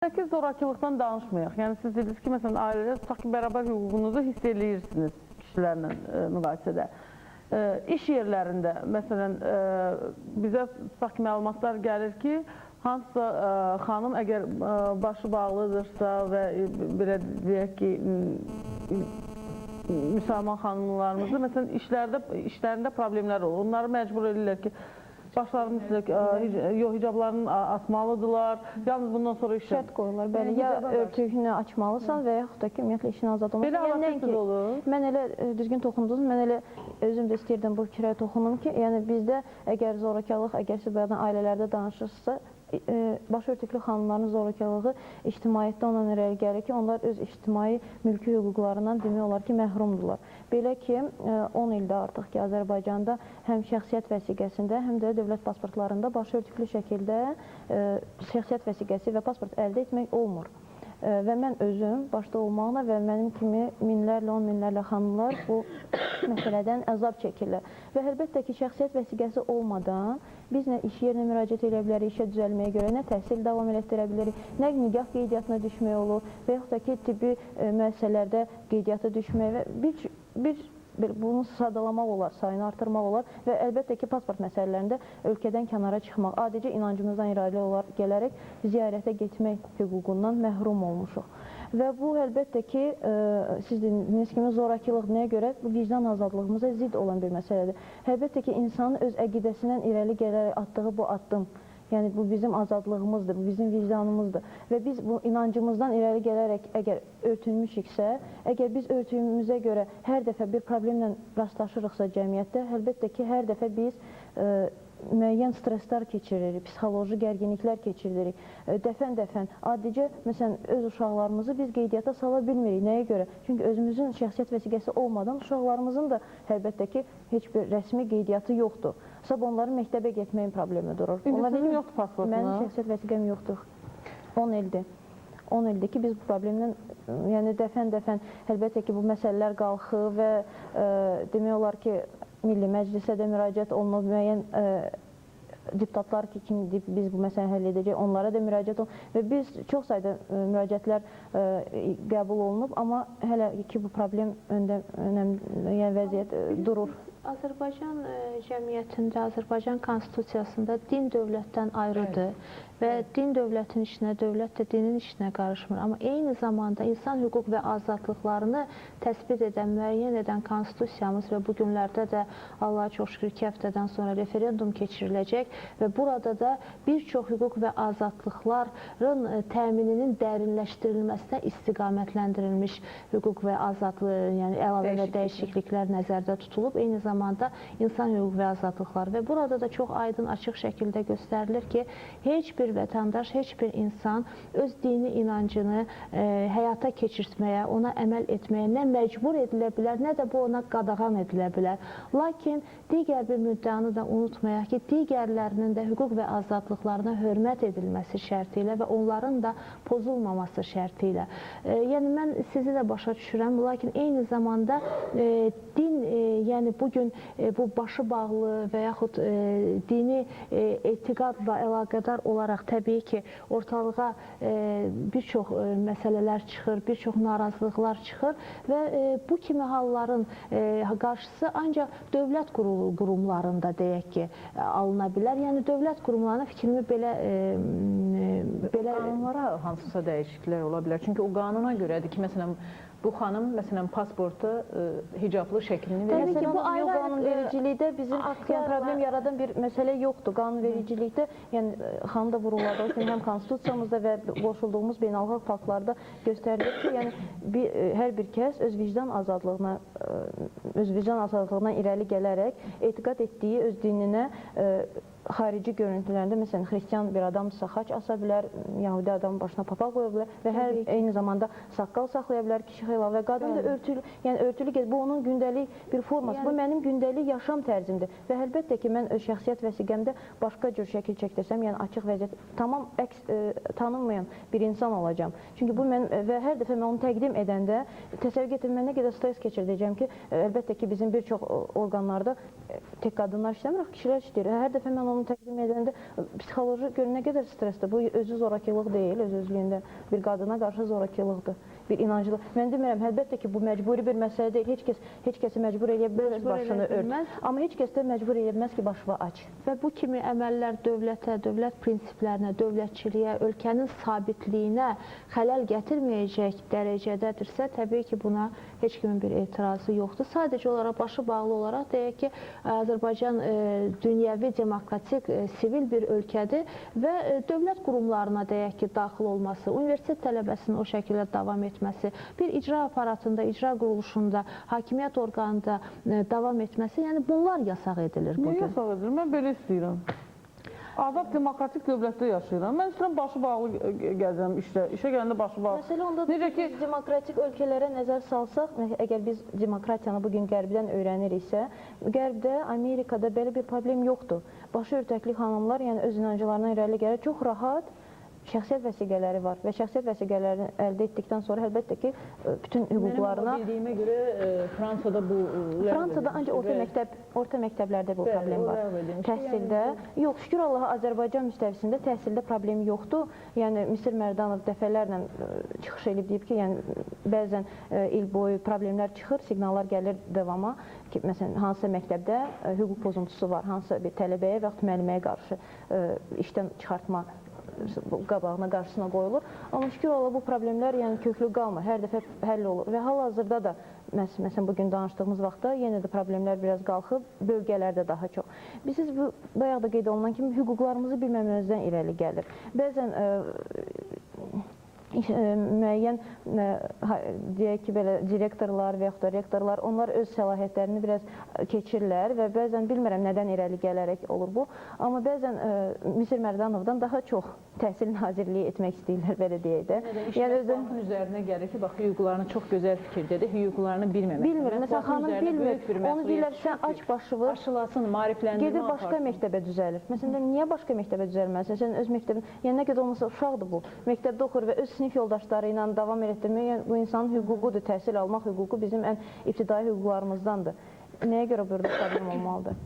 Tək zorakılıqdan danışmayaq. Yəni siz dediniz ki, məsələn, ailədə tutaq ki, bərabər hüququnuzu hiss eləyirsiniz kişilərlə müqayisədə. İş yerlərində, məsələn, bizə tutaq ki, məlumatlar gəlir ki, hansısa xanım əgər başı bağlıdırsa və belə deyək ki, müsəlman xanımlarımızda, məsələn, işlərində problemlər olur. Onları məcbur edirlər ki, başlarının üstünə, yox, hicablarını atmalıdırlar. Yalnız bundan sonra işə... Şərt qoyurlar, bəli. Ya örtüyünü açmalısan və yaxud da ki, ümumiyyətlə, işin azad olmalısan. Belə halalar olur. Mən elə düzgün toxundunuz, mən elə özüm də istəyirdim bu fikrə toxunum ki, yəni bizdə əgər zorakılıq, əgər siz bayaqdan ailələrdə danışırsınızsa, başörtüklü xanımların zorakılığı ictimaiyyətdə ondan irəli gəlir ki, onlar öz ictimai mülki hüquqlarından demək olar ki, məhrumdurlar. Belə ki, 10 ildə artıq ki, Azərbaycanda həm şəxsiyyət vəsiqəsində, həm də dövlət pasportlarında başörtüklü şəkildə şəxsiyyət vəsiqəsi və pasport əldə etmək olmur. Və mən özüm başda olmaqla və mənim kimi minlərlə, on minlərlə xanımlar bu məsələdən əzab çəkirlər. Və əlbəttə ki, şəxsiyyət vəsiqəsi olmadan biz nə iş yerinə müraciət edə bilərik, işə düzəlməyə görə, nə təhsil davam elətdirə bilərik, nə nigah qeydiyyatına düşmək olur və yaxud da ki, tibbi müəssisələrdə qeydiyyata düşmək və bir bunu sadalamaq olar, sayını artırmaq olar və əlbəttə ki, pasport məsələlərində ölkədən kənara çıxmaq, adicə inancımızdan irəli olaraq gələrək ziyarətə getmək hüququndan məhrum olmuşuq. Və bu, əlbəttə ki, siz dediyiniz kimi zorakılıq nəyə görə? Bu, vicdan azadlığımıza zidd olan bir məsələdir. Əlbəttə ki, insanın öz əqidəsindən irəli gələrək atdığı bu addım, yəni bu bizim azadlığımızdır, bu bizim vicdanımızdır və biz bu inancımızdan irəli gələrək əgər örtünmüşüksə, əgər biz örtüyümüzə görə hər dəfə bir problemlə rastlaşırıqsa cəmiyyətdə, əlbəttə ki, hər dəfə biz müəyyən stresslər keçiririk, psixoloji gərginliklər keçiririk. Dəfən-dəfən, adicə, məsələn, öz uşaqlarımızı biz qeydiyyata sala bilmirik. Nəyə görə? Çünki özümüzün şəxsiyyət vəsiqəsi olmadan uşaqlarımızın da əlbəttə ki, heç bir rəsmi qeydiyyatı yoxdur. Sabah onların məktəbə getməyin problemi durur. İndi sizin yoxdur pasportunuz? Mənim şəxsiyyət vəsiqəm yoxdur. 10 ildir. 10 ildir ki, biz bu problemlə, yəni dəfən-dəfən, əlbəttə ki, bu məsələlər qalxır və demək olar ki, Milli Məclisə də müraciət olunub, müəyyən deputatlar ki, kim deyib, biz bu məsələni həll edəcək, onlara da müraciət olunub və biz çox sayda müraciətlər qəbul olunub, amma hələ ki, bu problem öndə, önəmli, yəni vəziyyət durur. Azərbaycan cəmiyyətində, Azərbaycan Konstitusiyasında din dövlətdən ayrıdır və din dövlətin işinə, dövlət də dinin işinə qarışmır. Amma eyni zamanda insan hüquq və azadlıqlarını təsbit edən, müəyyən edən Konstitusiyamız və bu günlərdə də Allaha çox şükür 2 həftədən sonra referendum keçiriləcək və burada da bir çox hüquq və azadlıqların təmininin dərinləşdirilməsinə istiqamətləndirilmiş hüquq və azadlıq, yəni əlavə və dəyişikliklər nəzərdə tutulub. Eyni zamanda insan hüquq və azadlıqları və burada da çox aydın, açıq şəkildə göstərilir ki, heç bir vətəndaş, heç bir insan öz dini inancını həyata keçirtməyə, ona əməl etməyə nə məcbur edilə bilər, nə də bu ona qadağan edilə bilər. Lakin digər bir müddəanı da unutmayaq ki, digərlərinin də hüquq və azadlıqlarına hörmət edilməsi şərti ilə və onların da pozulmaması şərti ilə. Yəni mən sizi də başa düşürəm, lakin eyni zamanda din, yəni bugün bu başı bağlı və yaxud dini etiqadla əlaqədar olaraq təbii ki, ortalığa bir çox məsələlər çıxır, bir çox narazılıqlar çıxır və bu kimi halların qarşısı ancaq dövlət qurumlarında deyək ki, alına bilər. Yəni dövlət qurumlarına fikrimi belə qanunlara hansısa dəyişikliklər ola bilər. Çünki o qanuna görədir ki, məsələn, bu xanım məsələn pasporta hicablı şəklini verir. Təbii ki, bu ayrı qanunvericilikdə bizim yəni, problem yaradan bir məsələ yoxdur. Qanunvericilikdə, yəni xanım da vurğuladığı kimi həm konstitusiyamızda və qoşulduğumuz beynəlxalq faktlarda göstərilir ki, yəni hər bir kəs öz vicdan azadlığına irəli gələrək etiqad etdiyi öz dininə xarici görüntülərində, məsələn, xristian bir adamdırsa xaç asa bilər, yahudi adam başına papaq qoya bilər və hər eyni zamanda saqqal saxlaya bilər, kişi xeyla və qadın da örtülü, yəni örtülü gəz. Bu onun gündəlik bir forması. Bu mənim gündəlik yaşam tərzimdir və əlbəttə ki, mən öz şəxsiyyət vəsiqəmdə başqa cür şəkil çəkdirsəm, yəni açıq vəziyyət tamam əks tanınmayan bir insan olacağam. Çünki bu mənim və hər dəfə mən onu təqdim edəndə təsəvvür gətirin, mən nə qədər stres keçirdəcəm ki, əlbəttə ki, bizim bir çox orqanlarda Tək qadınlar işləmir, kişilər işləyir. Hər dəfə mən onu təqdim edəndə psixoloji gör nə qədər stressdir. Bu özü zorakılıq deyil, öz-özlüyündə bir qadına qarşı zorakılıqdır. Bir inanclı. Mən demirəm, əlbəttə ki, bu məcburi bir məsələ deyil. Heç kəs heç kəsi məcbur eləyə bilməz başını ört. Amma heç kəs də məcbur eləyə bilməz ki, başını aç. Və bu kimi əməllər dövlətə, dövlət prinsiplərinə, dövlətçiliyə, ölkənin sabitliyinə xələl gətirməyəcək dərəcədədirsə, təbii ki, buna heç kimin bir etirazı yoxdur. Sadəcə olaraq başı bağlı olaraq deyək ki, Azərbaycan dünyəvi, demokratik, sivil bir ölkədir və dövlət qurumlarına deyək ki, daxil olması, universitet tələbəsinin o şəkildə davam etməsi, bir icra aparatında, icra quruluşunda, hakimiyyət orqanında davam etməsi, yəni bunlar yasaq edilir Niyə bugün. yasaq edilir? Mən belə istəyirəm. Azad demokratik dövlətdə yaşayıram. Mən istəyirəm başı bağlı gəzirəm işdə. İşə gələndə başı bağlı. Məsələ ondadır Necə ki, biz demokratik ölkələrə nəzər salsaq, əgər biz demokratiyanı bugün Qərbdən öyrəniriksə, Qərbdə, Amerikada belə bir problem yoxdur. Başı örtəkli xanımlar, yəni öz inanclarından irəli gəlir, çox rahat şəxsiyyət vəsiqələri var və şəxsiyyət vəsiqələrini əldə etdikdən sonra əlbəttə ki, bütün hüquqlarına Mənim bildiyimə görə Fransada bu Fransada ancaq orta məktəblərdə bu problem var. Təhsildə yox, şükür Allaha Azərbaycan müstəvisində təhsildə problem yoxdur. Yəni Misir Mərdanov dəfələrlə çıxış edib deyib ki, yəni bəzən il boyu problemlər çıxır, siqnallar gəlir davama ki, məsələn hansısa məktəbdə hüquq pozuntusu var, hansısa bir tələbəyə və yaxud müəlliməyə qarşı işdən çıxartma qabağına, qarşısına qoyulur. Amma şükür Allah bu problemlər yəni köklü qalmır. Hər dəfə həll olur və hal-hazırda da məsələn bugün danışdığımız vaxtda yenə də problemlər biraz qalxıb bölgələrdə daha çox. Bilirsiniz, bu bayaq da qeyd olunan kimi hüquqlarımızı bilməməmizdən irəli gəlir. Bəzən müəyyən deyək ki, belə direktorlar və yaxud da rektorlar, onlar öz səlahiyyətlərini biraz keçirlər və bəzən bilmirəm nədən irəli gələrək olur bu. Amma bəzən Misir Mərdanovdan daha çox Təhsil Nazirliyi etmək istəyirlər, belə deyək də. Yəni mətbuatın üzərinə gəlir ki, bax hüquqlarını çox gözəl fikir dedi, hüquqlarını bilməmək. Bilmir. Məsələn, xanım bilmir. Onu deyirlər, sən aç başını, aşılasın, maarifləndirmə gedir başqa məktəbə düzəlir. Məsələn, niyə başqa məktəbə düzəlməlisən? Sən öz məktəbin, yəni nə qədər olmasa uşaqdır bu. Məktəbdə oxuyur və öz sinif yoldaşları ilə davam elətdirmək, yəni bu insanın hüququdur, təhsil almaq hüququ bizim ən ibtidai hüquqlarımızdandır. Nəyə görə burada problem olmalıdır?